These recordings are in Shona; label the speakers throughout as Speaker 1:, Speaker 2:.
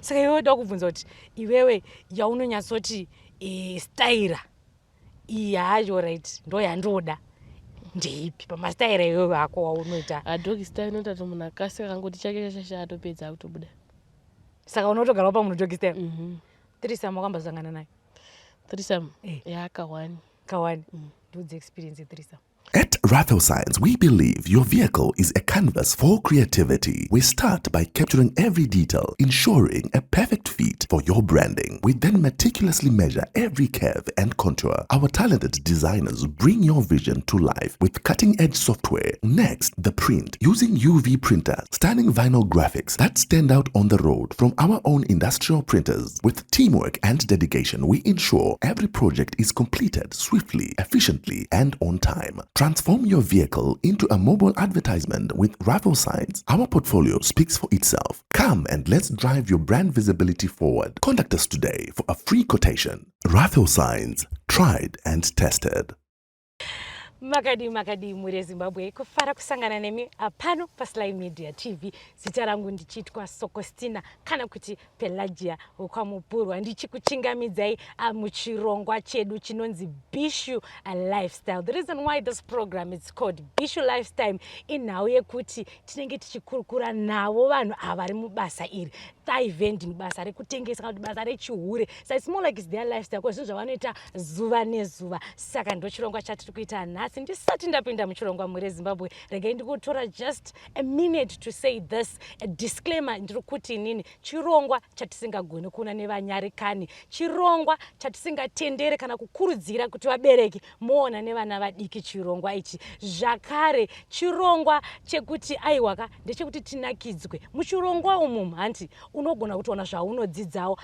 Speaker 1: Saka iwewe da kubvunza kuti iwewe yaunonyatsoti staira iyi hayo, right, ndo yandoda, ndeipi pamastaira iwewe ako waunoita?
Speaker 2: Doggy style inoita kuti munhu akasika, akangoti chake chashasha, atopedza, akutobuda.
Speaker 1: Saka unotogarawo pamunhu doggy style? Threesome wakambosangana nayo?
Speaker 2: Threesome?
Speaker 1: Eh.
Speaker 2: Yakawani.
Speaker 1: Kawani. Ndiudze experience yethreesome.
Speaker 3: At Raffle Signs, we believe your vehicle is a canvas for creativity. We start by capturing every detail, ensuring a perfect fit for your branding. We then meticulously measure every curve and contour. Our talented designers bring your vision to life with cutting edge software. Next, the print, using UV printers, stunning vinyl graphics that stand out on the road from our own industrial printers. With teamwork and dedication, we ensure every project is completed swiftly, efficiently, and on time. Transform your vehicle into a mobile advertisement with Raffle Signs. Our portfolio speaks for itself. Come and let's drive your brand visibility forward. Contact us today for a free quotation. Raffle Signs, tried and tested.
Speaker 1: Makadi, makadi, mhuri yeZimbabwe? Kufara kusangana nemi pano paSly Media TV. Zita rangu ndichiitwa Sokostina kana kuti Pelagia wekwaMupurwa, ndichikuchingamidzai muchirongwa chedu chinonzi Bishu Lifestyle. The reason why this program is called Bishu Lifestyle inhau yekuti tinenge tichikurukura navo vanhu ava vari mubasa iri, thigh vending, basa rekutengesa kana kuti basa rechihure. So it's more like it's their lifestyle, kwa zvinhu zvavanoita zuva nezuva. Saka ndo chirongwa chatiri kuita nhasi. Ndisati ndapinda muchirongwa, mhuri yeZimbabwe, regai ndikutora just a minute to say this, a disclaimer. Ndiri kuti inini chirongwa chatisingagoni kuona nevanyarikani, chirongwa chatisingatendere kana kukurudzira kuti vabereki muona nevana vadiki chirongwa ichi. Zvakare chirongwa chekuti aiwaka ndechekuti tinakidzwe muchirongwa umu. Hanti unogona kutoona zvaunodzidzawo?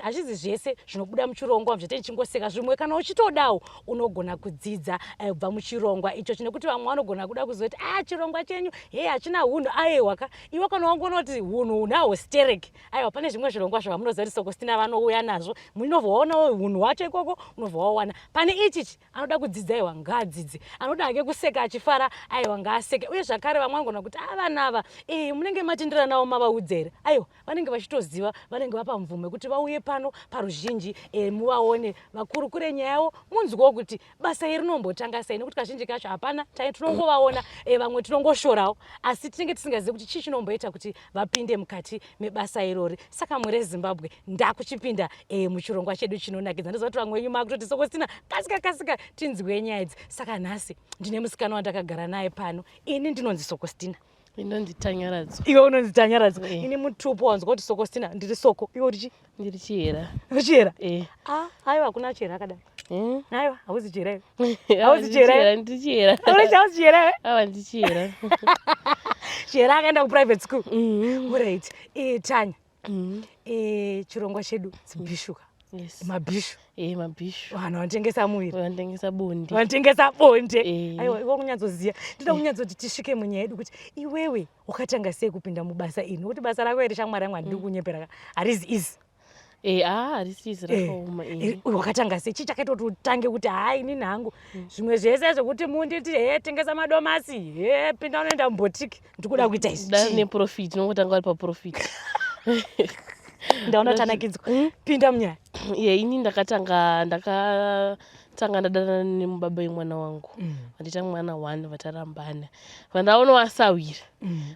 Speaker 1: Hazvizi zvese zvinobuda muchirongwa zvete tichingoseka. Zvimwe kana uchitodawo unogona kudzidza kubva muchirongwa icho, nekuti vamwe vanogona kuda kuzoti, "A, chirongwa chenyu he hachina hunhu." Aiwaka, iwe kana wangoona kuti hunhu unahwo sterek, aiwa, pane zvimwe zvirongwa zvavamunoziva kuti Sokostina vanouya nazvo, munobva waonawo hunhu hwacho ikoko, unobva wawana. Pane ichichi, anoda kudzidza, aiwa, ngaadzidze. Anoda hake kuseka achifara, aiwa, ngaaseke. Uye zvakare vamwe vanogona kuti, "A, vana ava munenge matendera navo, mavaudza here?" Aiwa, vanenge vachitoziva, vanenge vapa mvumo yekuti vauye pano paruzhinji, muvaone vakurukure nyaya yavo, munzwewo kuti basa iri rinombotanga sei, nekuti kazhinji kacho hapana tai tinongovaona, vamwe tinongoshorawo, asi tinenge tisingazivi kuti chii chinomboita kuti vapinde mukati mebasa irori. Saka mhuri yeZimbabwe, ndakuchipinda muchirongwa chedu chinonakidza. Ndoziva kuti vamwe venyu makutoti, "Sokostina, kasika, kasika, tinzwe nyaya idzi." Saka nhasi ndine musikana wandakagara naye pano. Ini ndinonzi Sokostina.
Speaker 2: Inonzi Tanyaradzo.
Speaker 1: Iwe unonzi Tanyaradzo? Eh. Ini mutupo wanzwa kuti Sokostina, ndiri Soko. Iwe uri chi?
Speaker 2: Ndiri Chihera.
Speaker 1: Chihera?
Speaker 2: Eh.
Speaker 1: Ah, aiwa, hakuna Chihera akadai. Aiwa, hauzi Chihera iwe.
Speaker 2: Awa,
Speaker 1: Hauzi
Speaker 2: ndiri
Speaker 1: Chihera?
Speaker 2: Chihera, ndiri Chihera.
Speaker 1: Uri hauzi Chihera iwe?
Speaker 2: Awa, ndiri Chihera.
Speaker 1: Chihera akaenda kuprivate school. Alright, Tanya, chirongwa chedu dzibhishuka.
Speaker 2: Yes.
Speaker 1: Mabhishu.
Speaker 2: Eh, mabhishu.
Speaker 1: Vanhu vanotengesa muviri.
Speaker 2: Vanotengesa bonde.
Speaker 1: Vanotengesa bonde.
Speaker 2: Eh.
Speaker 1: Aiwa, iwe kunyatsoziva, ndoda kunyatsoti tisvike munyaya yedu kuti iwewe wakatanga sei kupinda mubasa iri, nokuti basa rako iri, shamwari yangu, handidi kunyepera, harizi easy.
Speaker 2: Eh, ah, harisi easy, rakaoma.
Speaker 1: Wakatanga sei? Chii chakaita kuti utange kuti, "Hai, inini hangu zvimwe zvese zvekuti munditi he tengesa madomasi, he pinda unoenda mubhotiki, ndikuda kuita izvi"?
Speaker 2: Dai
Speaker 1: Chii?
Speaker 2: Neprofit, unongotanga uri paprofit.
Speaker 1: Ndaona tanakidzwa, pinda munyaya.
Speaker 2: Ye, ini ndakatanga ndadanana nemubaba wemwana wangu. Vandiita mwana one, vatarambana, vandaona wasawira,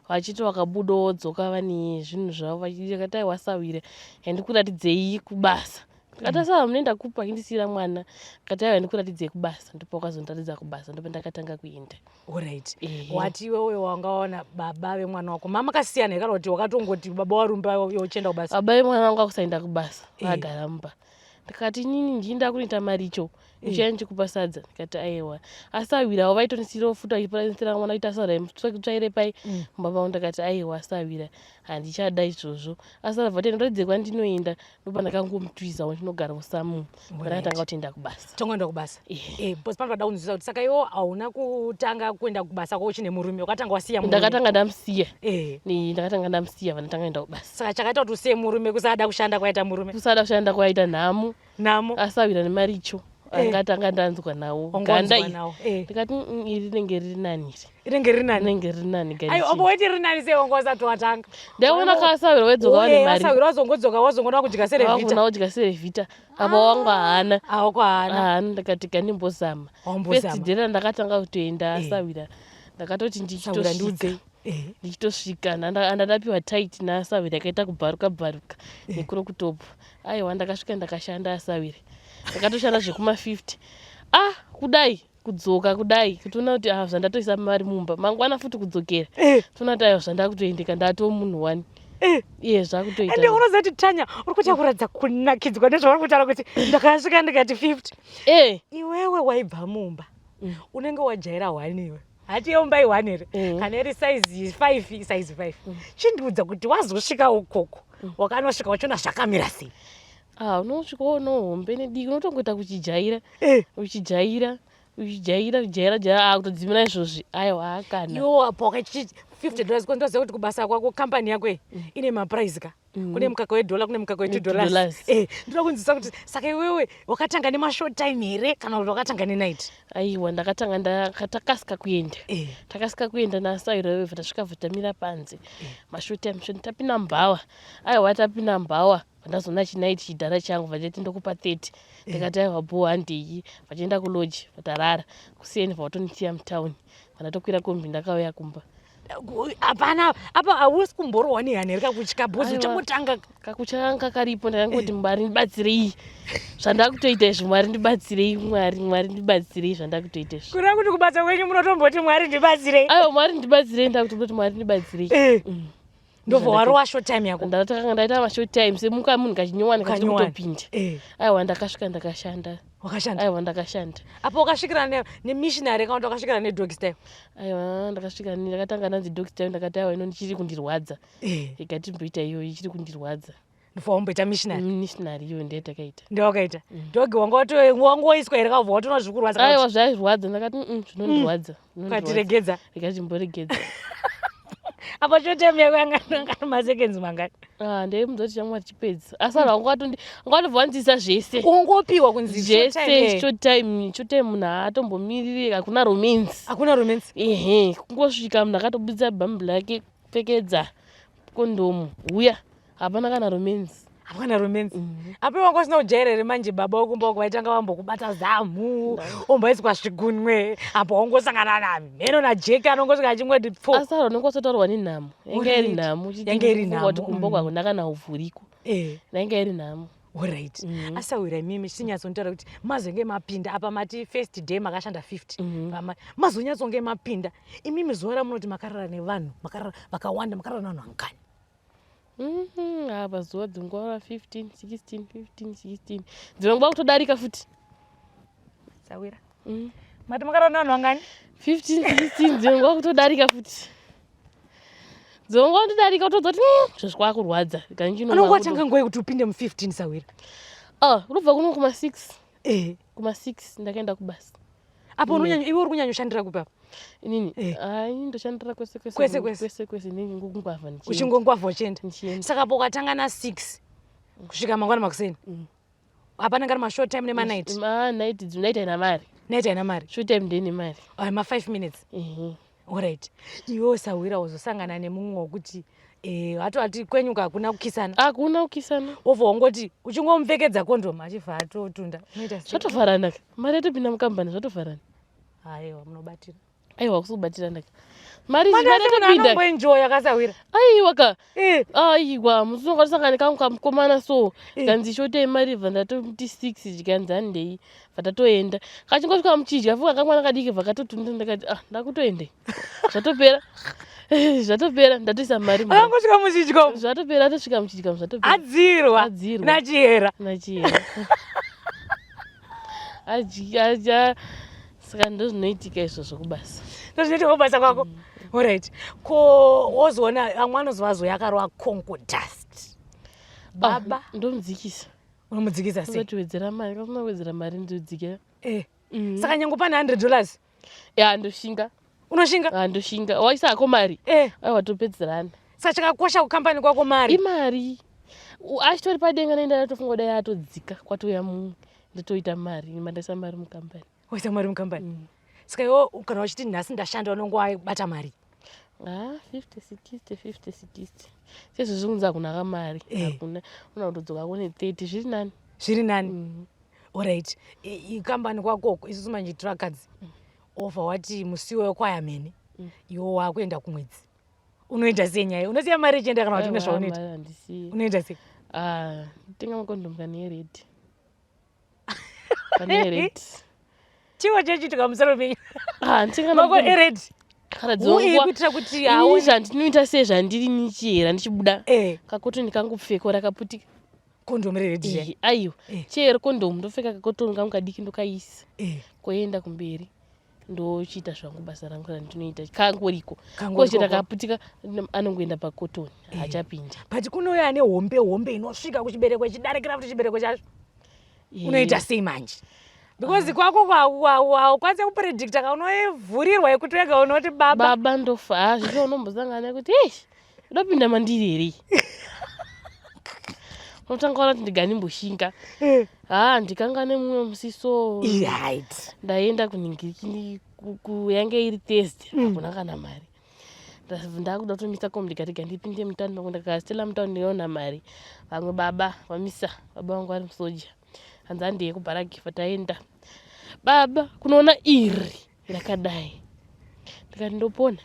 Speaker 2: vachiti vakabuda wodzoka vane zvinhu zvavo, vachiti, "Ai, wasawira, handikuratidzei kubasa." Ndikati, "Asava munoenda kupi achindisiyira mwana?" Akati, "Aiwa, ndikuratidzei kubasa." Ndipo wakazondiratidza kubasa, ndipo ndakatanga kuenda.
Speaker 1: Alright.
Speaker 2: Ehe.
Speaker 1: Wati iwewe wanga waona baba vemwana wako, mamakasiyana here, kana kuti wakatongoti baba warumba yochienda kubasa?
Speaker 2: Baba vemwana wangu akusaenda kubasa. Vagara mumba. Ndikati, "Inini ndinda kunoita maricho, ndichiuya ndichikupa sadza." Ndikati, "Aiwa." Asawirawo vaitonisirawo futi, vachipanisira mwana kuti asara tsvaire pai mumba mangu. Ndakati, "Aiwa, asawira, handichada izvozvo." Asara vati ndiratidze kwandinoenda. Ndopa ndakangomutwizawo, ndinogara musamu, pandakatanga kutoenda kubasa.
Speaker 1: Tongoenda kubasa?
Speaker 2: Eh.
Speaker 1: Because panoda kunzwisa kuti saka iwo hauna kutanga kuenda kubasa kwako uchine murume, wakatanga wasiya murume?
Speaker 2: Ndakatanga ndamusiya. Ndakatanga ndamusiya, vandatanga kuenda kubasa.
Speaker 1: Saka chakaita kuti usiye murume kusada kushanda kwaita murume?
Speaker 2: Kusada kushanda kwaita nhamo.
Speaker 1: Nhamo.
Speaker 2: Asawira nemaricho. Anga tanga ndanzwa nawo ganda iri. Ndikati iri rinenge riri nani iri.
Speaker 1: Rinenge riri nani.
Speaker 2: Rinenge riri nani
Speaker 1: ganda. Ayo obo waiti riri nani sei wanga usati watanga.
Speaker 2: Ndaiona kasawira wedzoka wane mari.
Speaker 1: Asawira wazongodzoka wazongoona kudya serevita.
Speaker 2: Wakuna kudya serevita. Apa wanga haana.
Speaker 1: Awako haana.
Speaker 2: Haana ndikati gandimbozama. First day randakatanga kutoenda asawira. Ndakatoti ndichitosvika. Ndichitosvika andadapiwa tight naasawira yakaita kubvaruka bvaruka nekurokutop. Aiwa ndakasvika ndakashanda asawire. Ndakatoshanda zvekuma 50. Ah kudai kudzoka kudai kutoona kuti ah zvandatoisa mari mumba mangwana futi kudzokera eh. toona kuti aiwa zvandakutoendeka ndatoo munhu wani eh. iye zvakutoita
Speaker 1: ende unoziva kuti tanya uri kuita kuratidza kunakidzwa nezvauri kutaura kuti ndakasvika ndikati 50
Speaker 2: eh.
Speaker 1: iwewe waibva mumba unenge wajaira one iwe hati yeumba ione here kana iri size 5 size 5 chindiudza kuti wazosvika ukoko wakanosvika uchiona zvakamira sei?
Speaker 2: Ah, unosvika woona hombe nediki unotongoita kuchijaira uchijaira uchijaira uchijaira jaira ah, kutodzimira izvozvi aiwa akana
Speaker 1: iwo apo wakachi $50 kwandoziva kuti kubasa kwako kambani yako iyi ine maprice ka kune mukaka wedollar kune mukaka we2 dollars. Ndoda kunzwisisa kuti saka iwewe wakatanga nemashort time here kana kuti wakatanga nenight?
Speaker 2: Aiwa ndakatanga takasika kuenda. Takasika kuenda nasairo iwe tasvika vhutamira panze. Mashort time short tapinda mubhawa. Aiwa tapinda mubhawa ndazoona chinight chidhara changu vachiti ndokupa 30. Ndikati aiwa bho handei. Vachienda kulodge vatarara. Kuseni vatonisiya mutown. Vandatokwira kombi ndakauya kumba.
Speaker 1: Hapana apa hausi kumborohwa nehana here kakutya bhozi uchangotanga?
Speaker 2: Kakutya kanga karipo ndakangoti Mwari ndibatsirei zvandakutoita izvi Mwari ndibatsirei Mwari Mwari ndibatsirei zvandakutoita izvi.
Speaker 1: Kureva kuti kubasa kwenyu munotomboti Mwari ndibatsirei?
Speaker 2: Aiwa Mwari ndibatsirei ndakutomboti Mwari ndibatsirei.
Speaker 1: Ndobva warowa short time yako?
Speaker 2: Ndatanga ndaita mashort time semuka munhu kachinyowani kachitopinda. Aiwa ndakasvika ndakashanda.
Speaker 1: Wakashanda?
Speaker 2: Aiwa ndakashanda.
Speaker 1: Apo wakasvikira nemissionary kana kuti wakasvikira nedog style?
Speaker 2: Aiwa ndakasvika ndakatanga ndanzi dog style ndakati aiwa ino ndichiri kundirwadza. Ikati mboita iyoyo ichiri kundirwadza.
Speaker 1: Ndobva wamboita missionary?
Speaker 2: Missionary iyoyo ndiyo yatakaita.
Speaker 1: Ndiyo wakaita? Dog wanga waito here kabva watoona zviri kurwadza?
Speaker 2: Aiwa zvairwadza ndakati zvinondirwadza.
Speaker 1: Ukatiregedza?
Speaker 2: Ndikati mboregedza.
Speaker 1: Apa short time yako yanga iri maseconds mangani?
Speaker 2: Ah, ndaimuudza kuti chamwari chipedza. Asi vanhu vanga vatobva vandidzidzisa zvese.
Speaker 1: Ungopiwa kunzi short time,
Speaker 2: Zvese, short time, short time munhu haatombomiriri, hakuna romance.
Speaker 1: Hakuna romance?
Speaker 2: Ehe, kungosvika munhu akatobudisa bhambi rake, pfekedza kondomu, huya. Hapana kana romance.
Speaker 1: Hapana romance. Apa wanga usina kujaira here manje baba wekumba uko vaitanga vambokubata zamu, omboiswa zvigunwe, apo wongosangana namheno naJack anongosvika achingoti pfo.
Speaker 2: Asi aro unenge wasotaurwa nenhamo. Yanga iri nhamo, uchiti
Speaker 1: Yanga iri
Speaker 2: kufunga kuti
Speaker 1: nhamo,
Speaker 2: kumba uko hakuna kana uvhuriko. Yanga iri nhamo.
Speaker 1: Alright. Asawira imimi chinyatsonitaura kuti mazonge mapinda apa mati first day makashanda 50. Mazonyatsonge mapinda. Imimi zuva ramunoti makarara nevanhu, makarara vakawanda, makarara nevanhu vangani?
Speaker 2: Apa zuva dzingova 15, 16, 15, 16. Dzimwe nguva kutodarika futi.
Speaker 1: Sawira. Mati makarara nevanhu vangani?
Speaker 2: 15, 16, dzimwe nguva kutodarika futi. Dzimwe nguva kutodarika kutodza kuti, zvazvi kwakurwadza. Kanyi chino
Speaker 1: Unonga
Speaker 2: nguva
Speaker 1: watanga nguva yekuti upinde mu 15 Sawira?
Speaker 2: Ah, unobva kuno kuma 6. Kuma 6 ndakaenda kubasa.
Speaker 1: Apo iwe uri kunyanyoshandira kupi apa?
Speaker 2: Inini? Ah, inini ndoshandira kwese kwese.
Speaker 1: Kwese kwese.
Speaker 2: Kwese kwese, inini ngokungwavha ndichienda.
Speaker 1: Uchingongwavha uchienda.
Speaker 2: Ndichienda.
Speaker 1: Saka apo ukatanga na 6 kusvika mangwana makuseni. Hapana ngari ma short time nema night.
Speaker 2: Ma night, night haina mari.
Speaker 1: Night haina mari.
Speaker 2: Short time ndine mari.
Speaker 1: Ah, ma 5 minutes. Alright. Iwe Sawira wozosangana nemumwe wekuti atoti kwenyu hakuna kukisana.
Speaker 2: Hakuna kukisana.
Speaker 1: Wobva wongoti uchingomupfekedza condom achibva atotunda. Unoita sei?
Speaker 2: Zvatovharana ka. Mari yatopinda mukambani zvatovharana.
Speaker 1: Aiwa munobatira.
Speaker 2: Aiwa kusobatirana ka. Mari
Speaker 1: Mari
Speaker 2: mari
Speaker 1: yacho munhu
Speaker 2: yatopinda.
Speaker 1: anomboenjoya kasawira.
Speaker 2: Aiwa ka. Aiwa musi wakasangana nekamwe kamukomana so. Kanzi short mari bva ndatoti 6 chikanzi handei. Bva tatoenda. Kachingosvika muchidya fuka kamwana kadiki bva katotunda ndakati ah ndakutoenda. Zvatopera. Zvatopera ndatoisa mari mumba.
Speaker 1: Akangosvika muchidya umu.
Speaker 2: Zvatopera atosvika muchidya umu zvatopera.
Speaker 1: Adzirwa.
Speaker 2: Adzirwa.
Speaker 1: Nachihera.
Speaker 2: Nachihera. Adya, adya. Saka ndozvinoitika izvozvo kubasa.
Speaker 1: Ndozvinoitika kubasa kwako. Alright. Ko wozoona vamwe vanozova azoya akarova conco dust. Baba.
Speaker 2: Ah, ndomudzikisa.
Speaker 1: Unomudzikisa sei?
Speaker 2: Ndotowedzera mari, kana unowedzera mari ndodzikira.
Speaker 1: Saka nyange pane hundred dollars?
Speaker 2: Ya, ndoshinga.
Speaker 1: Unoshinga?
Speaker 2: Ah, ndoshinga. Waisa hako mari? Aiwa, topedzerana.
Speaker 1: Saka chakakosha kukambani kwako mari?
Speaker 2: Imari. Achitori padenga nenda ndatofunga kudai atodzika kwatouya mumwe. Nditoita mari, mandaisa mari mukambani.
Speaker 1: Waisa mari mukambani. Saka iwe kana uchiti nhasi ndashanda unonge wabata mari?
Speaker 2: Ah, 50 60 50 60 sezvo zvikunzi hakuna kamari. Hakuna, una kutodzoka kune 30, zviri nani.
Speaker 1: Zviri nani. Alright, ikambani kwakoko isusu manje tiri vakadzi, obva wati musi wekwaya mhene iwe wakuenda kumwedzi, unoita sei nyaya? Unosiya mari ichienda kana kuti une zvaunoita?
Speaker 2: Handisiyi.
Speaker 1: Unoita sei?
Speaker 2: Ah, tenga makondomu kana ered, kana ered.
Speaker 1: Chiwo chechiitika musoro menyu?
Speaker 2: Ah, nditenga
Speaker 1: mako
Speaker 2: makondomu.
Speaker 1: Ered
Speaker 2: Kana
Speaker 1: uye
Speaker 2: dzongwa
Speaker 1: kuitira kuti
Speaker 2: ini
Speaker 1: haoni
Speaker 2: zvandinoita sezvandiri nichiyera ndichibuda kakotoni kangupfeko rakaputika.
Speaker 1: Kondomu rered riya?
Speaker 2: Aiwa. Chero kondomu ndopfeka kakotoni kangu kadiki, ndokaisa koenda kumberi, ndochiita zvangu basa rangu randinoita kangoriko.
Speaker 1: Kangoriko
Speaker 2: Kochera
Speaker 1: ko.
Speaker 2: kaputika, anongoenda pakotoni, haachapindi.
Speaker 1: But kunouya ane hombe hombe inosvika kuchibereko, ichidarikira futi chibereko chacho, unoita sei manje? Because kwako haukwanisi kupredicta ka unoivhurirwa yekuti wega unoti baba.
Speaker 2: Baba, ndofa. Ha, zvicho unombosangana nekuti ei, ndopinda mandiri here? Unotanga waona kuti ndiganimboshinga. Ha, ndikangane mumwe musiso. Ndaenda kunhingiriki yange iri Thursday, hakuna kana mari. Ndakuda kutomisa kombi, ndikati gandipinde mutaundi mangu. Ndakasitela mutaundi, ndikaona mari. Vamwe baba vamisa, baba vangu vari musoja, hanzi handei kubharagifa. Taenda baba kunoona iri rakadai, ndikati ndopona.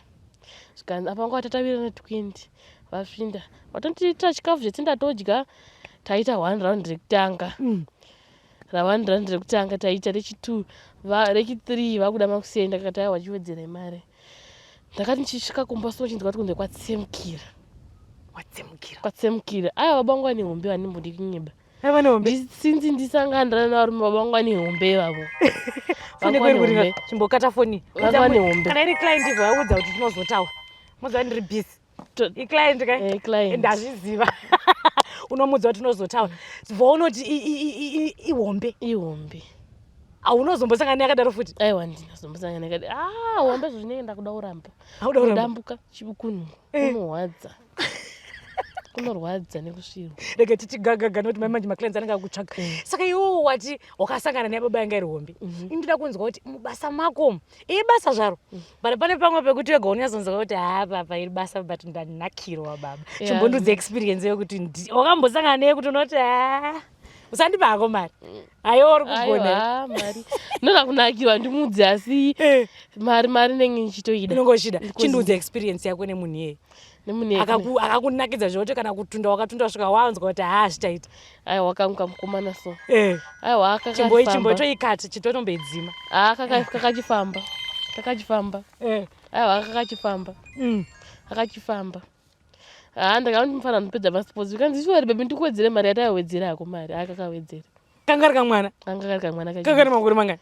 Speaker 2: Zvikanzi apa nguva tatavira na20 vasvinda vatondiitira chikafu zvese, ndatodya. Taita one round rekutanga, ra one round rekutanga taita, rechi2, rechi3 vakuda makuseni. Ndakati aiwa, chiwedzerai mari. Ndakati ndichisvika kumba so chinzwa kuti kunze kwatsemukira.
Speaker 1: Watsemukira?
Speaker 2: Kwatsemukira. Aiwa, baba vangu vane hombe, vanimbodi kunyeba.
Speaker 1: Aiva nehombe.
Speaker 2: Sinzi ndisanganirana navarume, baba vangu vane hombe ivavo.
Speaker 1: Foni
Speaker 2: Vangu vane
Speaker 1: kweri
Speaker 2: hombe.
Speaker 1: Chimbokata foni.
Speaker 2: Vangu vane hombe.
Speaker 1: Kana iri client, ibva vaudza kuti tinozotaura, moziva ndiri busy. Iclient ka?
Speaker 2: Eh, client.
Speaker 1: Ndazviziva, unomudza kuti tinozotaura. Bva unoti ihombe?
Speaker 2: Ihombe.
Speaker 1: Haunozombosangana neyakadaro futi?
Speaker 2: Aiwa, ndinazombosangana nekati. Ah, hombe zvinenge ndakuda kuramba.
Speaker 1: Hauda kuramba?
Speaker 2: Kudambuka chikunhu kunorwadza, kunorwadza nekusvirwa.
Speaker 1: Rega tichigagaga nokuti mai manje maclients anenge akutsvaga. Saka iwowo wati wakasangana neyababa yanga iri hombe. Ini ndoda kunzwa kuti mubasa mako ii basa zvaro, but pane pamwe pekuti wega unyatsonzwa kuti ha, papa iri basa but ndanakirwa baba. Chimbondudza experience yekuti wakambosangana neye kuti unoti ha, usandipa hako mari, aiwa, uri kugona.
Speaker 2: Aiwa, mari ndoda kunakirwa, ndimudze, asi mari, mari ndenge ndichitoida.
Speaker 1: Unenge uchida. Chindudza experience yako nemunhu iyeye.
Speaker 2: Nemunhu iyeye.
Speaker 1: Akakunakidza zvekuti kana kutunda wakatunda svika wanzwa kuti ha, zvitaita.
Speaker 2: Aiwa, kamuka mukomana so. Aiwa.
Speaker 1: Chimboitoikata, chitotomboidzima.
Speaker 2: Kakachifamba, kakachifamba. Aiwa, kakachifamba. Kakachifamba. Ha, ndakaona mufana ndopedza masports, zvikanzi sure baby, ndikuwedzere mari. Yataiwedzera hako mari, ha, kakawedzera.
Speaker 1: Kanga ri kamwana?
Speaker 2: Kanga kari kamwana.
Speaker 1: Kanga ri makore mangani?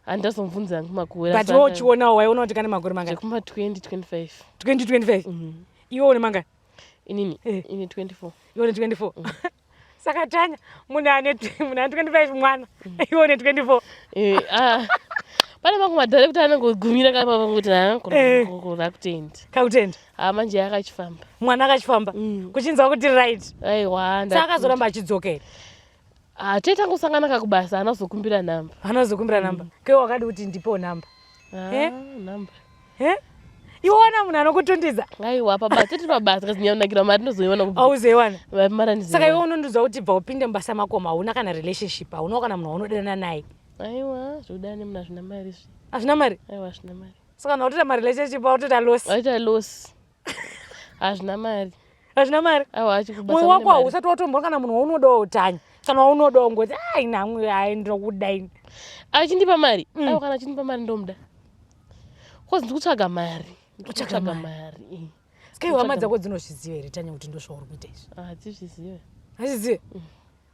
Speaker 2: Handazomubvunza hangu makore.
Speaker 1: But iwe uchionawo waiona kuti kane makore mangani?
Speaker 2: Zvekuma 20 25.
Speaker 1: 20 25. Iwe une mangani?
Speaker 2: Inini? Ini 24.
Speaker 1: Iwe une 24. Saka Tanya, munhu ane 25 mwana, iwe une 24.
Speaker 2: Eh, ah. Pane mamwe madhara ekuti anongogumira kapapa kuti rakutendi.
Speaker 1: Kakutenda.
Speaker 2: Ha, manje yakachifamba.
Speaker 1: Mwana akachifamba. Kuchinzwa kuti right.
Speaker 2: Aiwa.
Speaker 1: Saka akazoramba achidzoka here?
Speaker 2: Ah, toitangosangana kakubasa, haana kuzokumbira namba.
Speaker 1: Haana kuzokumbira namba? Keiwe wakadi kuti ndipewo namba?
Speaker 2: Ah, namba.
Speaker 1: Eh? Iwona munhu anokutundidza.
Speaker 2: Aiwa, pabasa, tiri pabasa, kazinyanakirwa mari ndozoiona.
Speaker 1: Auzoiwana.
Speaker 2: Mari.
Speaker 1: Saka iwe unondiudza kuti bva upinde mubasa makoma hauna kana relationship, hauna kana munhu waunodanana naye?
Speaker 2: Aiwa, zvekudana nemunhu hazvina mari zvi.
Speaker 1: Hazvina mari?
Speaker 2: Aiwa, hazvina mari.
Speaker 1: Saka kana utoita marelationship autoita loss.
Speaker 2: Waita loss, hazvina mari.
Speaker 1: Hazvina mari.
Speaker 2: Aiwa, achikubasa.
Speaker 1: Mwoyo wako hausati watombona kana munhu waunodawo, Tanya, kana waunodawo ngoti ai namwe, ai, ndinokudaini?
Speaker 2: Achindipa mari. Aiwa, kana achindipa mari ndomuda, cause ndiri kutsvaga mari. Ndiri
Speaker 1: Kutsvaga
Speaker 2: kutsvaga mari.
Speaker 1: Saka iwe hama dzako dzinozviziva here, Tanya, kuti ndozvauri kuita izvi?
Speaker 2: Hadzizvizive.
Speaker 1: Hazvizive?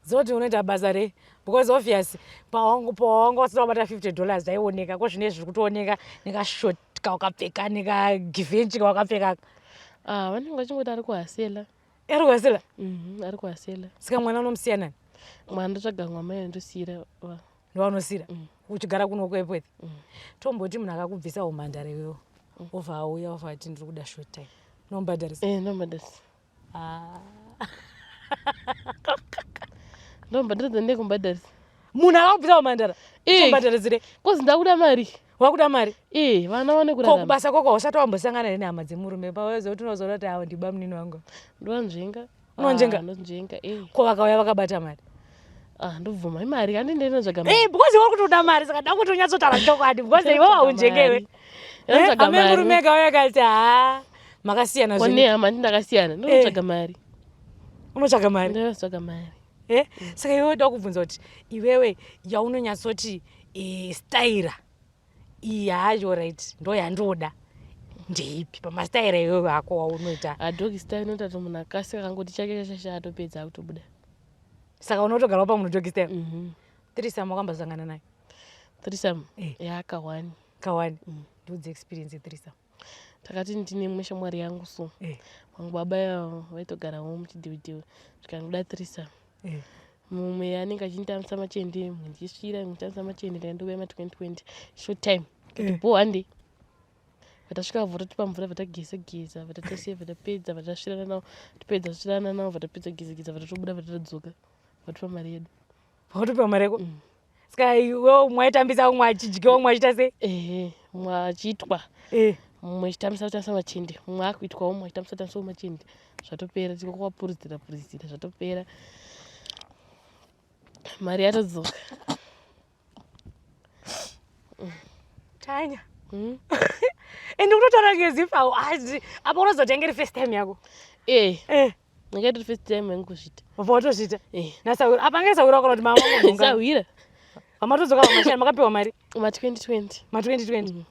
Speaker 1: Dzinoti unoita basa rei? Because obvious pawanga usina kubata $50 zvaioneka. Ko zvine zviri kutooneka nekashort kawakapfeka, nekaGivenchy kawakapfeka.
Speaker 2: Ah, vanenge vachingoti ari kuhasela.
Speaker 1: Ari kuhasela?
Speaker 2: Mhm, ari kuhasela.
Speaker 1: Saka mwana unomusiya nani?
Speaker 2: Mwana ndotsvaga mwamai, ndosiyira
Speaker 1: Ndovanosira uchigara kuno kuEpworth. Tomboti munhu akakubvisa umhandara iwewo, obva auya, obva ati ndiri kuda short time, unomubhadharisa?
Speaker 2: Eh, ndomubhadharisa.
Speaker 1: Ah.
Speaker 2: Ndomubhadharisa, ndekumbhadharisa.
Speaker 1: Munhu akakubvisa umhandara.
Speaker 2: Eh.
Speaker 1: Chobhadharisire.
Speaker 2: Kozi ndakuda mari.
Speaker 1: Wakuda mari.
Speaker 2: Eh, vana vane
Speaker 1: Ko
Speaker 2: kurarama.
Speaker 1: kubasa kwako hausati wambosangana here nehama dzemurume pawazoti unozoona kuti awo ndibamunini wangu.
Speaker 2: Ndonzvenga.
Speaker 1: Unonzvenga?
Speaker 2: Ah, ndonzvenga. Eh.
Speaker 1: Ko vakauya vakabata mari.
Speaker 2: Ah, ndobvuma imari kandi ndinotsvaga mari.
Speaker 1: Eh, because iwe uri kuti uda mari saka ndakuti unyatsotaura chokwadi because iwe haunzvenge iwe.
Speaker 2: Ndinotsvaga
Speaker 1: Ame murume
Speaker 2: mari.
Speaker 1: akauya akati ha makasiyana
Speaker 2: Kone
Speaker 1: zvenyu.
Speaker 2: hama ndakasiyana. Ndinotsvaga mari.
Speaker 1: Unotsvaga mari.
Speaker 2: Ndinotsvaga mari.
Speaker 1: Eh, saka iwewe ndoda kubvunza kuti iwewe yaunonyatsoti eh, staira iyi hayo right ndo yandoda ndeipi pamastaira iwewe ako waunoita
Speaker 2: Ah, dog style inoita kuti munhu akasika akangoti chake chachasha atopedza akutobuda.
Speaker 1: saka unotogarawo pamunhu dog style
Speaker 2: Mhm.
Speaker 1: threesome wakambosangana nayo
Speaker 2: Threesome.
Speaker 1: Eh.
Speaker 2: Yakawani.
Speaker 1: kawani ndiudze experience yethreesome
Speaker 2: Takati ndine imwe shamwari yangu so.
Speaker 1: Eh,
Speaker 2: Vangu baba ivavo vaitogarawo muchidhividhivi. Zvikangoda threesome.
Speaker 1: eh.
Speaker 2: Mumwe anenge achinditambisa machende, mumwe ndichisvira, mumwe nditambisa machende ndaindobuya ma 2020 short time. Kati
Speaker 1: Eh.
Speaker 2: bho hande. Vatasvika vototipa mvura vatageza geza, vatatese vatapedza, vatasvirana navo, tipedza kusvirana navo, vatapedza geza geza, vatatobuda vatatodzoka. Vatipa mari yedu.
Speaker 1: Watopiwa mari yako saka iwe umwe aitambisa umwe achidya umwe achiita sei
Speaker 2: Ehe, mumwe achiitwa,
Speaker 1: Eh,
Speaker 2: mumwe achitambisa kutambisa machende, mumwe akuitwawo, mumwe achitambisa kutambisawo machende. Zvatopera, tikokuvapurudzira purudzira, zvatopera. Mari yatodzoka.
Speaker 1: Tanya
Speaker 2: Mm.
Speaker 1: ende kutotaura ngezifa apa unozoti yange iri first time yako
Speaker 2: Eh,
Speaker 1: Eh,
Speaker 2: ndingaita first time yangu kuzviita.
Speaker 1: wabva watozviita
Speaker 2: Eh.
Speaker 1: nasahwira apa ange sahwira kana kuti mama
Speaker 2: Sahwira.
Speaker 1: vamatodzoka vamashani makapiwa mari
Speaker 2: Ma 2020.
Speaker 1: ma 2020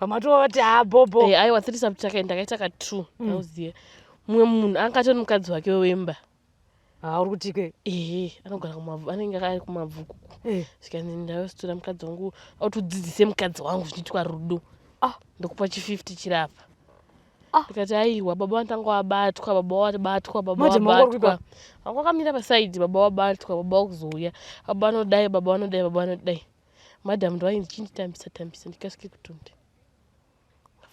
Speaker 1: vamatoti ha bhobho
Speaker 2: Eh, aiwa threesome takaenda ndakaita ka 2 nauziya. Mumwe munhu anga atori mukadzi wake wemba.
Speaker 1: ha uri kutike
Speaker 2: Ehe, anogara kumabvu, anenge ari kumabvuku.
Speaker 1: Eh.
Speaker 2: Zvikanzi ndaizotora mukadzi wangu, autodzidzise mukadzi wangu zvinoitwa rudo.
Speaker 1: Ah.
Speaker 2: Ndokupa chi 50 chirapa.
Speaker 1: Ah.
Speaker 2: Ndikati aiwa baba vanotanga wabatwa, baba wabatwa, baba
Speaker 1: Madam wangu uri
Speaker 2: wabatwa. Vanga vakamira pasaidhi, baba wabatwa, baba wakuzouya. Baba vanodai, baba vanodai, baba vanodai. Madam ndovainzi chinditambisa tambisa ndikasike kutunda.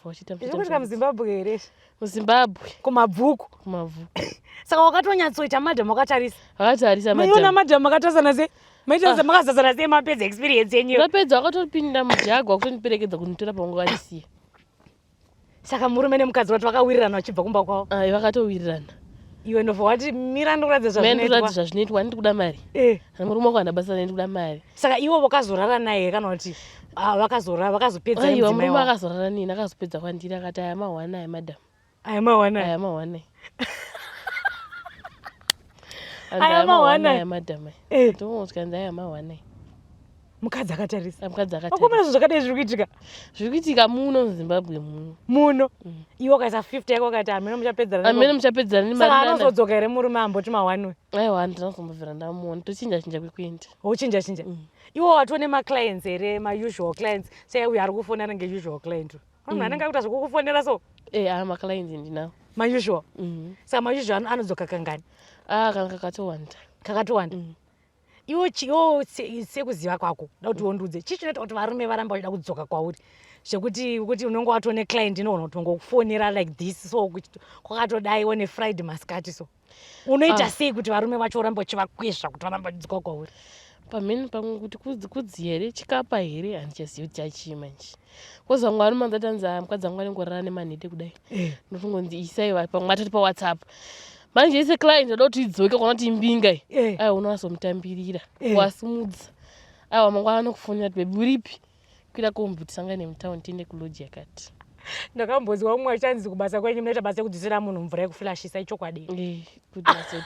Speaker 1: Zviri kuitika muZimbabwe here izvi?
Speaker 2: Muzimbabwe
Speaker 1: Kumabvuku.
Speaker 2: kumabvuku.
Speaker 1: Saka wakatonyatsoita madam wakatarisa.
Speaker 2: Vakatarisa
Speaker 1: Maiona
Speaker 2: madam.
Speaker 1: madam makatarisana sei? Maita
Speaker 2: Ah.
Speaker 1: se makazazana sei mapedza experience yenyu?
Speaker 2: Vapedza vakatopinda mujagwa kutondiperekedza kunditora pamwe vandisiya.
Speaker 1: Saka murume nemukadzi vati vakawirirana vachibva kumba kwavo.
Speaker 2: Ai vakatowirirana.
Speaker 1: Iwe ndobva wati mira ndikuratidza
Speaker 2: Mai
Speaker 1: zvazvinoitwa.
Speaker 2: ndikuratidza zvazvinoitwa ndiri kuda mari.
Speaker 1: Eh.
Speaker 2: Kana murume wako haana basa naye ndiri kuda mari.
Speaker 1: Saka ivo vakazorara naye kana kuti ah, vakazorara vakazopedza
Speaker 2: Aiwa
Speaker 1: mudzimai
Speaker 2: murume
Speaker 1: wavo.
Speaker 2: akazorara nini akazopedza kwandiri akati aya mahwana aya madam.
Speaker 1: Aya mawana.
Speaker 2: Aya mahwana. Anzi
Speaker 1: Aya
Speaker 2: aya mahwana
Speaker 1: mahwana.
Speaker 2: aya madam. aya.
Speaker 1: Eh.
Speaker 2: Ndongosvika nzi aya mahwana. aya.
Speaker 1: Mukadzi akatarisa.
Speaker 2: Mukadzi
Speaker 1: Vakomana
Speaker 2: akatarisa.
Speaker 1: zvinhu zvakadai zviri kuitika
Speaker 2: Zviri kuitika muno muZimbabwe muno.
Speaker 1: muno. Iwe ukaisa 50 yako ukati hameno muchapedzana.
Speaker 2: Amene muchapedzana
Speaker 1: Saka
Speaker 2: nemari nana.
Speaker 1: anozodzoka here murume amboti mahwani
Speaker 2: Aiwa handina kuzombobvira ndamuona. Tochinja chinja kwekuenda.
Speaker 1: wochinja chinja. Iwo watone maclients here mausual clients sei uyo ari kufona anenge usual client. Munhu anenge akuita zvekukufonera so
Speaker 2: Eh aya maclients ndinawo.
Speaker 1: mausual.
Speaker 2: Mhm.
Speaker 1: Saka mausual anodzoka kangani?
Speaker 2: Ah kana kakatowanda.
Speaker 1: Kakatowanda. Iwo iwo sekuziva kwako da kuti wondiudze chii chinoita kuti varume varambe vachida kudzoka kwauri zvekuti kuti unonge watone client inogona kutongokufonera like this so kwakatodai one friday masikati so unoita
Speaker 2: Ah.
Speaker 1: sei kuti varume vacho urambe uchivakwezva kuti varambe vachidzoka kwauri
Speaker 2: Pamhene pamwe kuti kudzi here chikapa here handichazivi kuti chachii manje. Kozi vamwe varume vanoti anzi ah mukadzi wangu anongorara nemanhede kudai. Ndotongonzi isai pamwe atoti paWhatsApp. Manje ise client oda kuti idzoke kuona kuti imbinga iyi.
Speaker 1: Eh.
Speaker 2: Aiwa unoazomutambirira.
Speaker 1: Eh.
Speaker 2: Wasimudza. Aiwa mangwana anokufonera kuti baby uripi? Kwira kombi tisangane mutown tiende kulodge yakati.
Speaker 1: Ndakambonzwa umwe achanzi kubasa kwenyu munoita basa rekudzisira munhu mvura yekuflashisa ichokwadi.
Speaker 2: Eh, kuti azoti.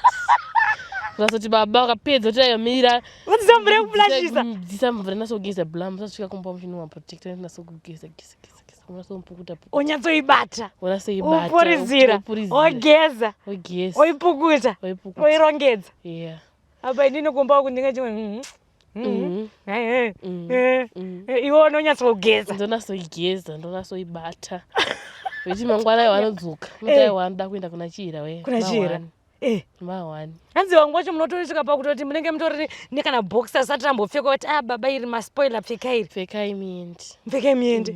Speaker 2: Kuzoti baba vakapedza kuti aiwa mira.
Speaker 1: Kudzisa mvura yekuflashisa.
Speaker 2: Dzisa mvura nasogeza blam sasvika kumba muchinwa protector nasogeza geza geza geza unasomupukuta pukuta.
Speaker 1: Onyatsoibata.
Speaker 2: Unasoibata.
Speaker 1: Upurizira. Ogeza.
Speaker 2: Ogeza.
Speaker 1: Oipukuta.
Speaker 2: Oipukuta.
Speaker 1: Oirongedza.
Speaker 2: Yeah.
Speaker 1: Apa inini kumba uku ndinge chimwe iwe unonyatsogeza.
Speaker 2: Ndonasoigeza, ndonasoibata. Veti mangwana aiwa anodzoka. Unoti aiwa anoda kuenda kuna Chihera we.
Speaker 1: Kuna Chihera. Eh.
Speaker 2: Mahwani.
Speaker 1: Hanzi vangu vacho munotosvika pakutoti munenge mutori nekana boxer asati rambopfeka kuti ah baba iri maspoiler pfeka iri.
Speaker 2: Pfekai muende.
Speaker 1: Pfekai muende.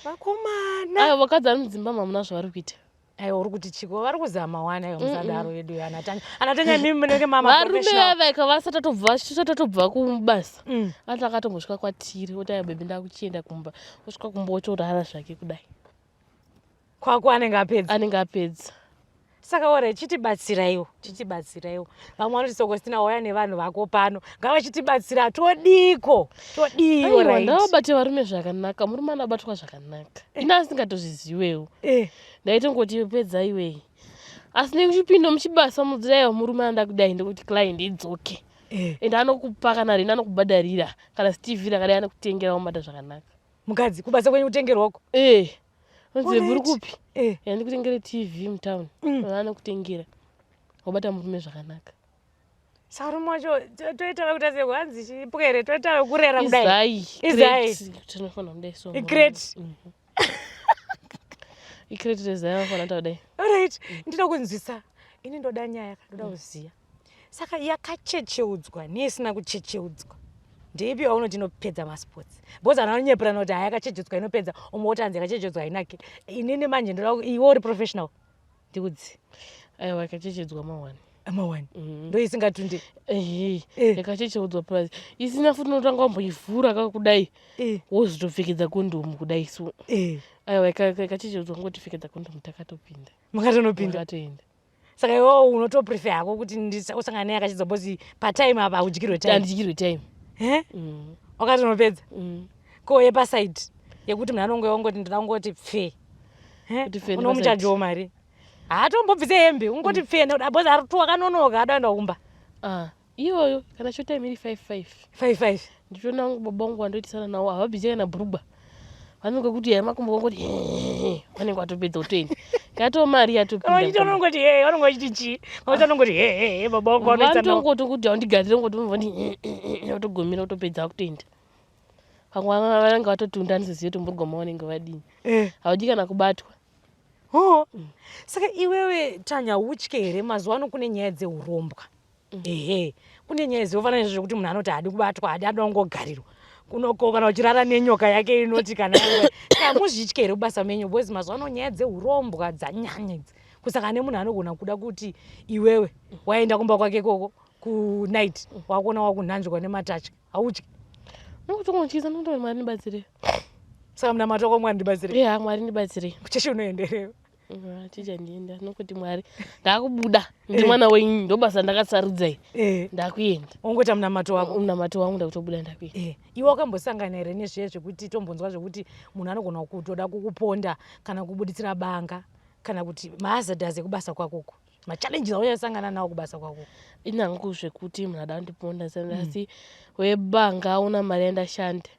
Speaker 1: Vakomana.
Speaker 2: Aiwa vakadzi vari mudzimba hamuna zvavari kuita.
Speaker 1: Aiwa, uri kuti chiko vari kuzama wani. Aiwa, musadaro vedu anatanya, anatanya, imimi munenge mama
Speaker 2: Varume
Speaker 1: professional.
Speaker 2: Vavaika vasati tatobva, tisati tatobva kubasa, ati akatombosvika kwatiri oti, "Aya baby, ndakuchienda kumba." Osvika kumba otorara zvake kudai.
Speaker 1: Kwako anenge apedza.
Speaker 2: Anenge apedza.
Speaker 1: Saka ora chitibatsiraiwo, chitibatsiraiwo. Vamwe vanoti, "Sokostina, wauya nevanhu vako pano, ngavachitibatsira." Todiko, todiwo?
Speaker 2: Aiwa.
Speaker 1: Right.
Speaker 2: Ndavabate varume zvakanaka. Murume anobatwa zvakanaka, ini asingatozvizivewo. Ndaitongoti pedza iwei, asi nekuchipinda muchibasa mudziraiwa murume anoda kudai, ndekuti client idzoke. Ende anokupa kana reni, anokubhadharira kana stv rakadai, anokutengera, wamubata zvakanaka.
Speaker 1: Mukadzi kubasa kwenyu kutengerwako?
Speaker 2: Eh, onzi, "Uri kupi?" "Yandikutengere TV mutown." Anokutengera, wabata murume zvakanaka.
Speaker 1: Saka rume wacho toita vekuita sei? Hanzi chipwere toita vekurera kudai?
Speaker 2: Izai.
Speaker 1: Izai.
Speaker 2: Crate, tinofanira kudai so.
Speaker 1: Icrate.
Speaker 2: Icrate rezai, vanofanira kuita kudai.
Speaker 1: Alright, ndinoda kunzwisa, ini ndoda nyaya, ndoda kuziva. Saka yakachecheudzwa neisina kuchecheudzwa, ndeipi yaunoti inopedza masports? Because vanhu vanonyepurana kuti haya, yakachecheudzwa inopedza, umwe woti hanzi yakachecheudzwa hainaki. Inini manje ndoda iwe uri professional, ndikudzi.
Speaker 2: Aiwa, yakachechedzwa mawani.
Speaker 1: Mawani ndo isingatunde.
Speaker 2: Ehe. Yakachecheudzwa plus isina futi unotanga wamboivhura kakudai, wozotopfekedza kondomu kudai so. Aiwa, yakachecheudzwa ngotipfekedza kondomu, takatopinda.
Speaker 1: Makatonopinda?
Speaker 2: Takatoenda.
Speaker 1: Saka iwewo unotoprefer hako kuti usangane neyakachedzwa because patime apa haudyirwe time?
Speaker 2: Handidyirwe time.
Speaker 1: Eh? Wakatonopedza?
Speaker 2: Mm.
Speaker 1: Ko yepaside yekuti munhu anonge ongoti ndoda kungoti pfe? Eh?
Speaker 2: Kuti pfe.
Speaker 1: Unomuchajiwo mari, haatombobvise hembe, ungoti pfe because ari tu wakanonoka, adaenda kumba.
Speaker 2: Ah, iyoyo kana short time iri 5 5.
Speaker 1: 5 5.
Speaker 2: Nditoona wangu baba vangu wandoitisana nawo havabvise kana bhurugwa, vanenge kuti yaya makumbo, vangoti vanenge vatopedza kutoenda, ngatoo mari yatopinda.
Speaker 1: Vanongoti he, vanonge vachiti chii? Vanongoti he he he, baba vangu vanoita nawo.
Speaker 2: Vanotongoti kuti haundigarire, ngoti votogomera, kutopedza kutoenda. Vamwe vanenge vatotunda, handizozivi kuti mburugwa mavanenge vadini. Haudi kana kubatwa.
Speaker 1: Oh. Saka iwewe Tanya, utye here? Mazuva ano kune nyaya dzeurombwa. Ehe, kune nyaya dzinofanana nezvo zvekuti munhu anoti haadi kubatwa, haadi, anoda kungogarirwa kunoko, kana uchirara nenyoka yake inoti kana. Saka muzvitye here kubasa menyu? Because mazuva ano nyaya dzeurombwa dzanyanya idzi, kusaka nemunhu anogona kuda kuti iwewe waenda kumba kwake ikoko kunight, wakuona wakunhanzvwa nematatya, hautyi?
Speaker 2: Nokutongotyisa, nokuti Mwari ndibatsire.
Speaker 1: Saka munamato wako, "Mwari ndibatsire"?
Speaker 2: Ya, Mwari ndibatsire.
Speaker 1: Kuchechi unoendereyo?
Speaker 2: Chicha ndienda nokuti, "Mwari, ndakubuda, ndi mwana wenyu, ndobasa ndakasarudzai." Ndakuenda.
Speaker 1: Wongoita munamato wako.
Speaker 2: Munamato wangu, ndakutobuda, ndakuenda.
Speaker 1: Iwe wakambosangana here nezviye zvekuti tombonzwa zvekuti munhu anogona kutoda kukuponda kana kubuditsira banga, kana kuti mahazards ekubasa kwakoko, machallenges auchasangana nawo kubasa kwako?
Speaker 2: Inangu zvekuti munhu ada kundiponda, asi webanga aona mari yandashanda.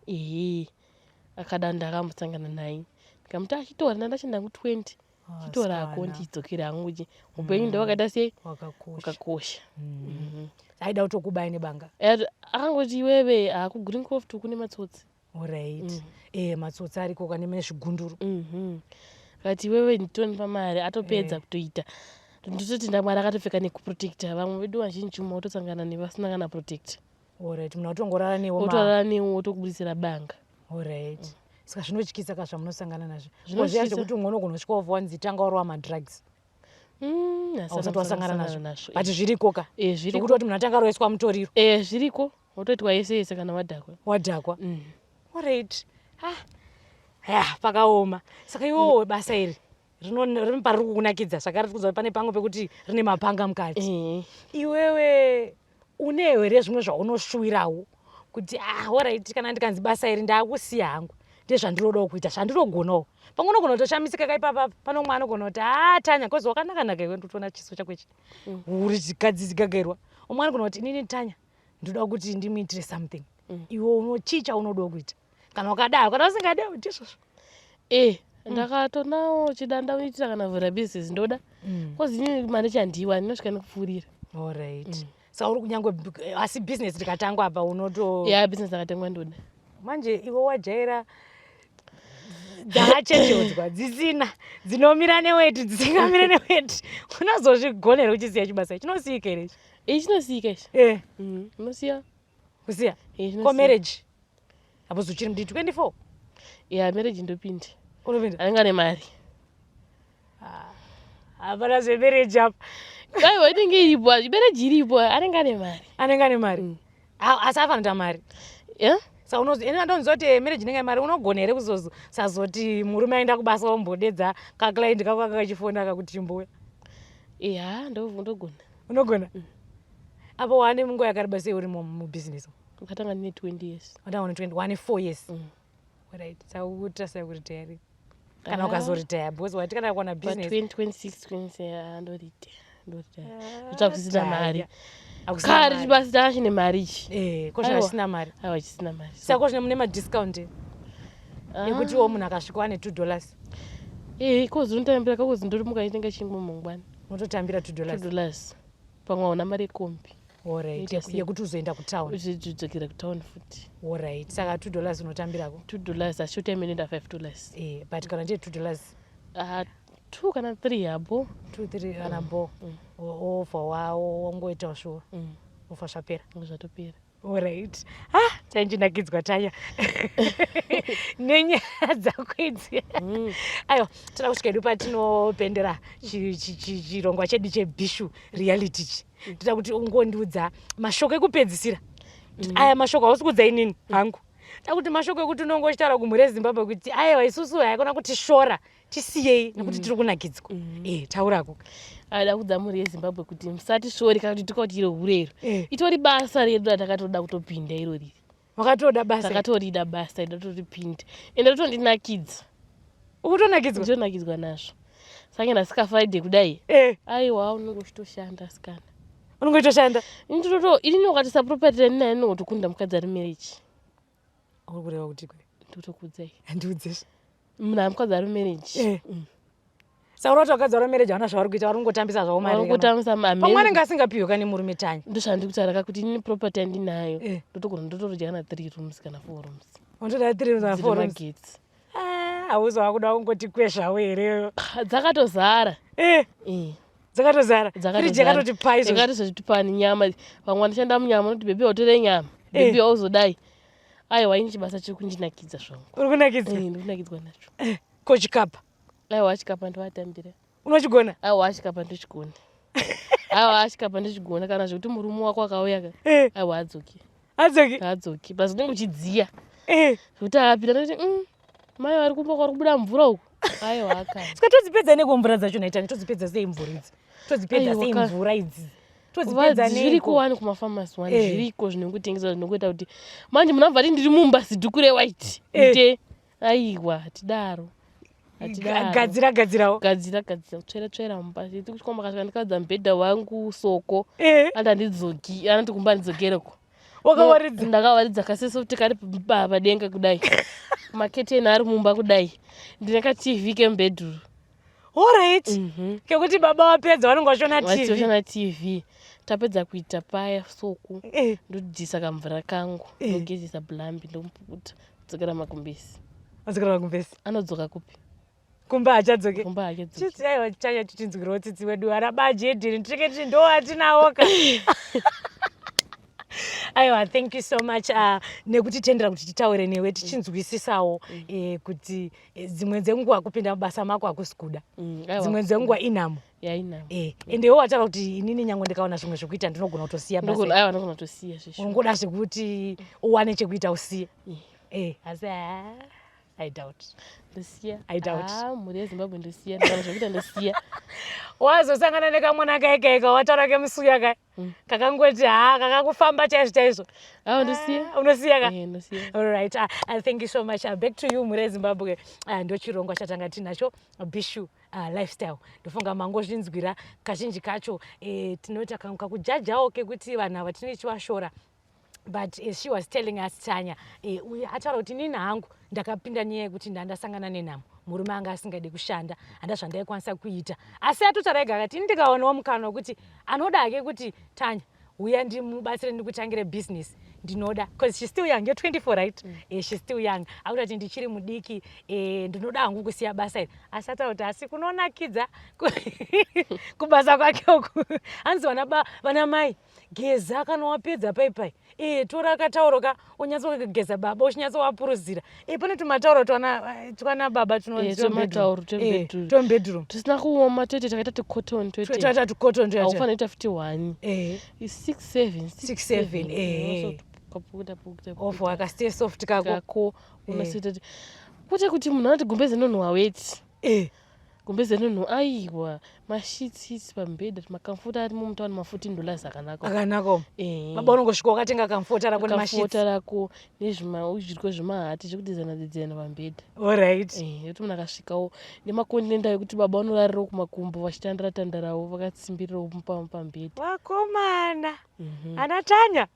Speaker 2: Ehe, akada, ndakambosangana naye, ndikamuti achitora, ndandashanda hangu 20, chitora hako, ndichidzokera hangu chi upenyu ndowakaita sei?
Speaker 1: Wakakosha.
Speaker 2: Wakakosha.
Speaker 1: Aida kutokubaya nebanga?
Speaker 2: Akangoti, "Iwewe, hakuGreencroft kune matsotsi."
Speaker 1: Alright, matsotsi ariko kane nezvigunduru.
Speaker 2: Akati, "Iwewe, nditonipa mari." Atopedza kutoita, nditoti ndamwari akatopfeka nekuprotecta. Vamwe vedu vazhinji uma utosangana nevasina kana protector.
Speaker 1: Alright, munhu atongorara newo
Speaker 2: Otorara newo, otokubudisira banga.
Speaker 1: Alright, saka zvinotyisa ka zvamunosangana nazvo.
Speaker 2: Zvinotyisa.
Speaker 1: Zviya zvekuti umwe unogona kusvika wobva wanzi tanga warova madrugs?
Speaker 2: Hasana
Speaker 1: Hausati wasangana
Speaker 2: kusangana
Speaker 1: nazvo? But zviriko ka?
Speaker 2: Eh, zviriko.
Speaker 1: Zvekuti kuti munhu atanga aroeswa mutoriro?
Speaker 2: Eh, zviriko, wotoitwa yese yese kana wadhakwa.
Speaker 1: Wadhakwa. Alright, ah, ya, pakaoma. Saka iwowo basa iri rino pariri kukunakidza zvakare, tiri kuziva pane pamwe pekuti rine mapanga mukati. Iwewe une here zvimwe zvaunoshuwirawo kuti, ah, alright, kana ndikanzi basa iri ndaakusiya hangu, ndezvandinodawo kuita, zvandinogonawo? Pamwe unogona kutoshamisika kaipapa, pano umwe anogona kuti, "Ah, Tanya," cause wakanaka-naka iwe, ndikutoona chiso chako ichi, uri chigadzigagairwa. Umwe anogona kuti, "Inini Tanya ndoda kuti ndimuitire something." Iwe unochii chaunodawo kuita kana wakadaro? Kana usingade, ndizvozvo.
Speaker 2: Ndakatonawo chidanda unoitira kana vhura business ndoda, cause inini mari chandiwa ndinosvika nekupfuurira.
Speaker 1: Alright, saka uri kunyange, asi business rikatangwa apa unoto
Speaker 2: Ya, business akatangwa ndoda.
Speaker 1: Manje iwe wajaira dzakachecheudzwa, dzisina, dzinomira neweti, dzisingamire neweti, unozozvigonera uchisiya chibasa? Chinosiyika here ichi?
Speaker 2: Chinosiyika ichi. Unosiya.
Speaker 1: Kusiya?
Speaker 2: Chinosiya.
Speaker 1: Ko marriage apo zuchiri mudi 24?
Speaker 2: Ya, marriage ndopinda.
Speaker 1: Unopinda?
Speaker 2: Anenge ane mari.
Speaker 1: Hapana zvemarriage apa.
Speaker 2: Aiwa, inenge iripo, marriage iripo, anenge ane mari.
Speaker 1: Anenge ane mari. Asi afanira mari.
Speaker 2: Yeah?
Speaker 1: Sa unozi ini ndonzwa kuti marriage inenge mari, unogona here kuzozo sazoti murume aenda kubasa wombodedza kaclient kako kakachifona kakuti chimbouya?
Speaker 2: Ya, ndogona.
Speaker 1: Unogona. Apo wane munguva yakareba sei uri mubusiness?
Speaker 2: Ndakatanga ndine 20 years.
Speaker 1: Watanga une 20, wane 4 years. Right, saukuita sei kuretire kana ukazoretire? Because wati kana kuwana
Speaker 2: Pa
Speaker 1: business
Speaker 2: 2026 20 ndorite, ndorite ndotsva kusina mari.
Speaker 1: Hakusina
Speaker 2: Kare
Speaker 1: mari.
Speaker 2: Chibasa chachine mari ichi.
Speaker 1: Eh, ko zvino
Speaker 2: Aiwa.
Speaker 1: hachisina mari?
Speaker 2: Aiwa, chisina mari.
Speaker 1: Saka ko zvino mune madiscount ekutiwo munhu akasvika ane $2?
Speaker 2: Eh, kozi unotambira kakozi ndorimuka itenga chingwa mangwana.
Speaker 1: Unototambira two
Speaker 2: two
Speaker 1: dollars
Speaker 2: dollars, pamwe hauna mari yekombi.
Speaker 1: Alright.
Speaker 2: Ita sei?
Speaker 1: Yekuti uzoenda kutown.
Speaker 2: Uchidzokera kutown futi.
Speaker 1: Alright, saka $2 unotambirako.
Speaker 2: $2, asi short time inoenda $5.
Speaker 1: Eh, but kana ndiye $2?
Speaker 2: Ah, two kana three habo.
Speaker 1: 2 3 kana bo obva wangoitawo shuwa, ofa zvapera.
Speaker 2: Zvatopera.
Speaker 1: Alright, ah, tainjinakidzwa Tanya nenyaya dzako idzi. Aiwa, toda kusvika hedu patinopendera chirongwa chedu cheBhishu Reality chi. Toda kuti ungondiudza mashoko ekupedzisira. Aya mashoko hausi kudza inini hangu, da kuti mashoko ekuti unonge uchitaura kumhuri yeZimbabwe kuti aiwa, isusu haikona kutishora, tisiyei nekuti tiri kunakidzwa. Taurako.
Speaker 2: Aida kudza mhuri yeZimbabwe kuti musatishori kana kuti tikauti iro hurero. Itori basa redu ratakatoda kutopinda iro riri.
Speaker 1: Wakatoda basa.
Speaker 2: Takatorida basa ida toripinda, ende rotondinakidza.
Speaker 1: Ukutonakidzwa.
Speaker 2: Nditonakidzwa nazvo, saka ndasika Friday kudai, aiwa, unenge uchitoshanda asikana.
Speaker 1: Unenge uchitoshanda.
Speaker 2: Initoto inini ukatisa property raninayo inongotokunda mukadzi ari marriage.
Speaker 1: Uri kureva kuti kwe?
Speaker 2: Ndotokudzai.
Speaker 1: Handiudzezve.
Speaker 2: Munhu ari mukadzi ari marriage.
Speaker 1: Saka uroti vakadzi vari marriage havana zvavari kuita, vari kungotambisa zvavo mari?
Speaker 2: Vari kutambisa.
Speaker 1: Pamwe anenge asingapiwi kane murume, Tanya.
Speaker 2: Ndozvandiri kutaura ka kuti inini property yandinayo ndotogona ndotorodya kana three rooms kana four rooms.
Speaker 1: Unotoda three rooms kana
Speaker 2: Dziri
Speaker 1: four rooms?
Speaker 2: magetsi.
Speaker 1: Ah, hauzi wakuda kungoti kwezvavo hereyo?
Speaker 2: Dzakatozara.
Speaker 1: Dzakatozara, friji yakatoti pa izvozvo.
Speaker 2: Yakatozoti pani nyama, vamwe vanoshanda munyama unoti, "Baby, watore nyama, baby, wauzodai." Aiwa, ini chibasa chiri kundinakidza zvangu.
Speaker 1: Uri kunakidzwa.
Speaker 2: Eh, ndiri kunakidzwa nacho.
Speaker 1: Ko chikapa?
Speaker 2: Aiwa, chikapa ndovatambira.
Speaker 1: Unochigona?
Speaker 2: Aiwa, chikapa ndochigona. Aiwa, chikapa ndochigona, kana zvekuti murume wako akauya ka, aiwa, adzoki.
Speaker 1: Adzoki.
Speaker 2: Adzoki, basi unenge uchidziya zvekuti akapinda ndoti, mai vari kumba kwari kubuda mvura uku." Aiwa, akana.
Speaker 1: Saka todzipedza neko mvura dzacho naitani? Todzipedza sei mvura idzi? Todzipedza
Speaker 2: Aiwa,
Speaker 1: sei mvura idzi? Todzipedza
Speaker 2: Zviriko
Speaker 1: neiko?
Speaker 2: wani kumafamasi wani. Zviriko zvinongotengeswa zvinongoita kuti manje munhu abva ati, "Ndiri mumba, zidhuku rewhite." Ite aiwa, hatidaro, hatidaro.
Speaker 1: Gadzira gadzirawo.
Speaker 2: Gadzira gadzira, kutsvaira tsvaira mumba, iti kusvika makasvika ndikadza mubhedha wangu soko. Andi handidzoki, anoti kumba handidzokereko.
Speaker 1: Wakawaridza.
Speaker 2: Ndakawaridza kasesoft kari padenga kudai, maketeni ari mumba kudai, ndine kaTV kemubhedhuru.
Speaker 1: Alright, kekuti baba vapedza vanonge vachiona TV.
Speaker 2: Vachiona TV. Tapedza kuita paya soku, ndodzisa kamvura kangu, ndogezesa blambi, ndomupukuta, kudzokera makumbesi.
Speaker 1: Vadzokera makumbesi.
Speaker 2: Anodzoka kupi?
Speaker 1: Kumba hachadzoke.
Speaker 2: Kumba hachadzoki.
Speaker 1: Tsitsi, aiwa, Tanya, tichinzwirawo tsitsi wedu ana bajedhini, tinenge titi ndo atinawoka. Aiwa, thank you so much nekutitendera kuti titaure newe, tichinzwisisawo kuti dzimwe dzenguva kupinda mubasa mako hakusi kuda.
Speaker 2: Aiwa,
Speaker 1: Dzimwe dzenguva inhamo.
Speaker 2: Yainamo.
Speaker 1: Ende iwe wataura kuti inini nyange ndikaona zvimwe zvekuita ndinogona kutosiya basa.
Speaker 2: Aiwa, ndogona kutosiya zvezvo.
Speaker 1: Unongoda zvekuti uwane chekuita usiye. Asi I doubt.
Speaker 2: Ndosiya.
Speaker 1: I doubt.
Speaker 2: Ah, mhuri yeZimbabwe, ndosiya, ndikaona zvekuita ndosiya.
Speaker 1: Wazosangana nekamwana kaekaeka wataura kemusuya kai kakangoti ha kakakufamba chaizvo chaizvo.
Speaker 2: Aiwa, ndosiya.
Speaker 1: Ah, unosiya ka?
Speaker 2: Eh, ndosiya.
Speaker 1: Alright, thank you so much. Back to you, mhuri yeZimbabwe. Ndochirongwa chatanga tinacho, Bishu Lifestyle. Ndofunga mangozvinzwira kazhinji kacho tinoita kakujajawo kekuti vanhu ava tinenge tichivashora, but as she was telling us, Tanya, uyu ataura kuti inini hangu ndakapinda nyaya yekuti ndandasangana nenhamo, murume anga asingadi kushanda, handa zvandaikwanisa kuita, asi atotaura ega akati ini ndikaonawo mukana wekuti anoda hake kuti Tanya uya ndimubatsire ndikutangire bhizinesi. Ndinoda, because she's still young, you're 24, right? She's still young. Akuti ati ndichiri mudiki, ndinoda hangu kusiya basa iri, asi ataura kuti asi kunonakidza kubasa kwake uku. Hanzi vana mai, geza kana wapedza paipai, tora katauro ka unyatsogeza baba, uchinyatsowapuruzira. Pane tumatauro twana baba.
Speaker 2: Tumatauro twemubedroom.
Speaker 1: Twemubedroom.
Speaker 2: Tusina kuoma, toite takaita tucotton toite.
Speaker 1: Twaita tucotton.
Speaker 2: Haufaniri kuita futi one. 6 7.
Speaker 1: 6, 7.
Speaker 2: Kapukuta pukuta.
Speaker 1: Ofu akastay soft kako.
Speaker 2: Kako unosita kwete kuti munhu anoti gumbeze nonhuhwa weti. Gumbeze nonhuhwa, aiwa, masheets pamubhedha, macomforter arimo mutauni, ma$14 akanaka.
Speaker 1: Akanaka. Baba unongosvika wakatenga comforter rako nemasheets.
Speaker 2: Comforter rako nezviriko zvemahati zvekudizana dizana pamubhedha. Yekuti munhu akasvikawo nemakontinenda ekuti baba vanorarirawo kumakumbo vachitandara tandarawo vakatsimbirirawo pamubhedha.
Speaker 1: Vakomana, ana Tanya,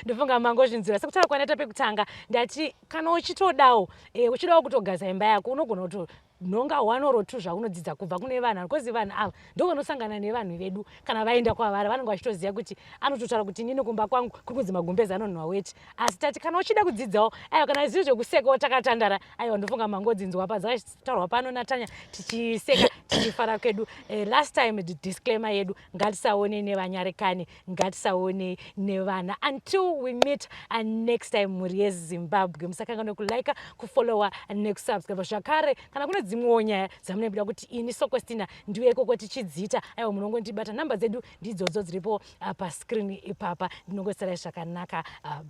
Speaker 1: ndofunga mangozvinzwira. Sekutaura kwandaita pekutanga, ndati kana uchitodawo, uchidawo kutogaza imba yako, unogona kuto nhonga one or two zvaunodzidza kubva kune vanhu, because vanhu ava ndovanosangana nevanhu vedu. Kana vaenda kwavari, vanenge vachitoziva kuti anototaura kuti inini kumba kwangu kuri kunzi magumbezi anonhuhwa weti. Asi tati kana uchida kudzidzawo, aiwa, kana zviri zvekusekawo takatandara, aiwa, ndofunga mangodzinzwa padzakataurwa pano naTanya, tichiseka tichifara kwedu. Last time, disclaimer yedu: ngatisaone nevanyarikani, ngatisaone nevana. Until we meet next time, mhuri yeZimbabwe, musakanganwe kulika, kufollowa nekusubscribe. Zvakare, kana kune dzimwewo nyaya dzamunoda kuti ini Sokostina ndiwe ikoko tichidziita, aiwa, munongondibata. Namba dzedu ndidzodzo dziripo pascreen ipapa. Ndinongoserai zvakanaka.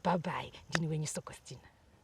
Speaker 1: Bye bye. Ndini wenyu Sokostina.